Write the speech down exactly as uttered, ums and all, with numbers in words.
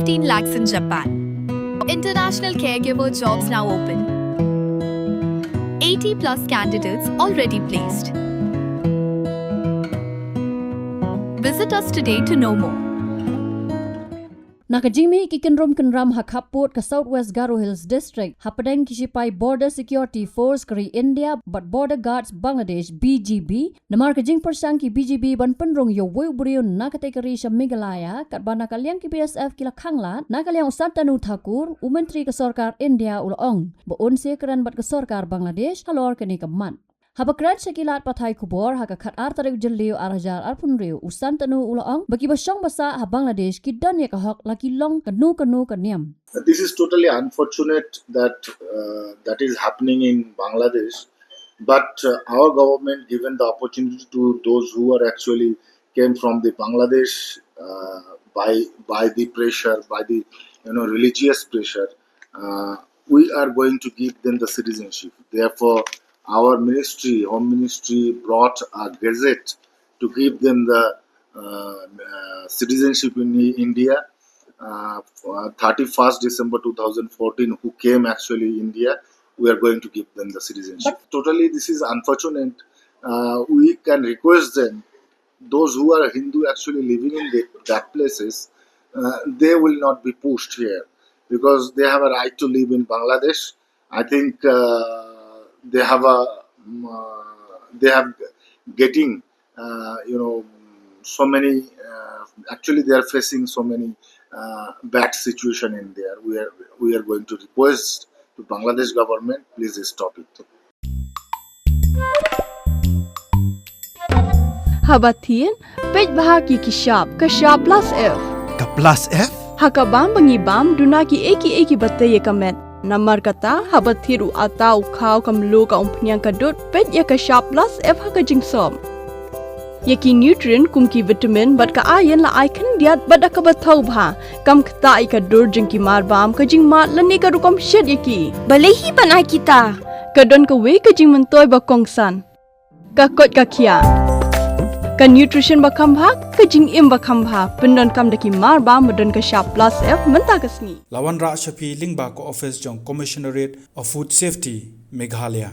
fifteen lakhs in Japan. International caregiver jobs now open. eighty plus candidates already placed. Visit us today to know more. Na ka jingmih ki kynrum kynram ha khappud ka South West Garo Hills District, hapdeng ki shipai Border Security Force ka ri India bad Border Guards Bangladesh, B G B, namar ka jingpyrshang ki B G B ban pynrung ïa uwei u briew na katei ka ri sha Meghalaya, katba na ka liang ki B S F ki la khanglad, na ka liang u Santanu Thakur, u Myntri ka Sorkar India u la ong ba un sa ïakren bad ka Sorkar Bangladesh halor kane ka mat. Haba kren sha ki lad pathai khubor ha ka khatar tarik Jylliew ar hajar arphew hynriew, u Santanu u la ong ba kiba shong ba sah ha Bangladesh ki don ïa ka hok la ki long kano kano ka niam. This is totally unfortunate that uh, that is happening in Bangladesh. But uh, our government given the opportunity to those who are actually came from the Bangladesh uh, by by the pressure, by the you know religious pressure. Uh, we are going to give them the citizenship. Therefore, our ministry, Home Ministry, brought a gazette to give them the uh, uh, citizenship in India. Uh, for thirty-first December two thousand fourteen, who came actually India, we are going to give them the citizenship. But totally, this is unfortunate. Uh, we can request them, those who are Hindu actually living in the, that places, uh, they will not be pushed here because they have a right to live in Bangladesh. I think uh, they have a um, uh, they have getting uh, you know so many. Uh, actually, they are facing so many uh, bad situation in there. We are we are going to request to Bangladesh government, please stop it. Haba thied, peit bha ki ki shap, ka shap plus F. Ka plus F? Ha ka bam ba ngi bam, duna ki ei ki ei kiba tei ïa ka met. Namar kata, haba thied u atta u khaw ka mluh ka umphniang ka dud, peit ïa ka shap plus F ha ka jingsop. Ïa ki nutrient kum ki vitamin bad ka iron la ai khyndiat bad da kaba thaw bha. Kam ktah ïa ka dur jong ki mar bam, ka jingmad lane ka rukom shet ïa ki. Balei hi ban ai kita? Ka don kawei ka jingmyntoi ba kongsan. Ka koit ka khiah. Ka nutrition ba kham bha, ka jingim ba kham bha. Pyndonkam da ki mar bam ba don ka shap plus F mynta ka sngi. La wanrah sha phi lyngba ka office jong Commissionerate of Food Safety, Meghalaya.